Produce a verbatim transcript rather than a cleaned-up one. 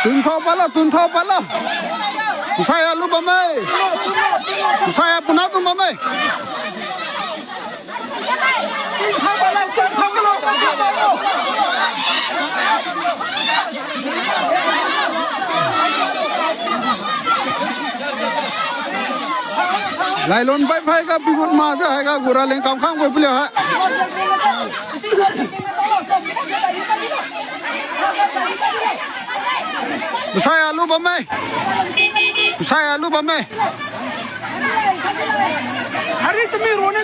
Tun thau palo, tun thau palo. Usai alu bamai. Usai apuna tum bamai. Lailon pai phai ka pigut ma ja hai ka gura leng kam khang pai pule ha. Usai alu bamai. Usai alu bamai. Hari tumi rone